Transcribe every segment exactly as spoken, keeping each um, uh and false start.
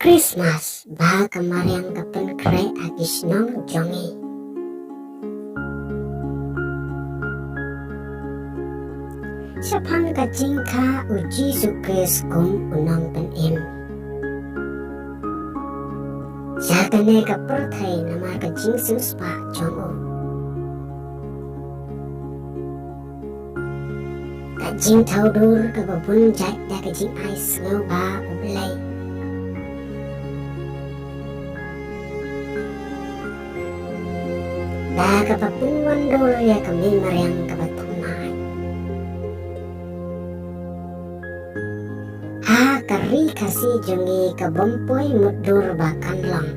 Christmas ba ka mariang ka pynkhreh ha ki shnong jong ngi. Shaphang ka jingkha u Jisu Khrist kum u nongpynim. Sha kane ka pyrthei namar ka jingsiewspah jong u. Ka jingthaw dur kaba bun jait da ka jingai sngewbha u Blei. Da kaba pynwandur ïa ka mei mariang kaba thymmai. Ha ka ri Khasi jong ngi ka bym poi mutdur ba kan long.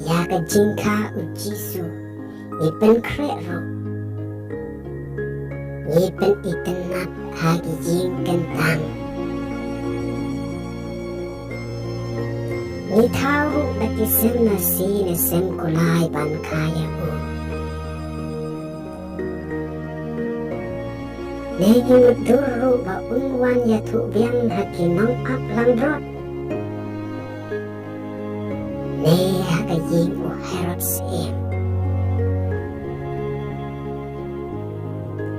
Ïa ka jingkha u Jisu ngi pynkhreh ruh. Ngi pynitynnad ha ki jingkyntang. Ngi thaw ruh da ki sem nasi ne sem kulai ban kha ïa u. Ne ngi mutdur ruh ba un wan ïathuh biang ha ki nongap langbrot. Ne ha ka ïing u Herod syiem.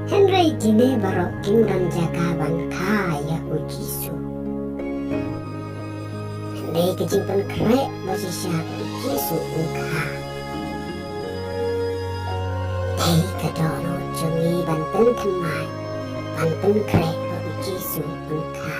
Hynrei kine baroh kim don jaka ban kha ïa u Jisu. Hynrei ka jingpynkhreh ba shisha u Jisu u kha. Dei ka dohnud jong ngi ban pynthymmai, ban pynkhreh ba u Jisu u kha.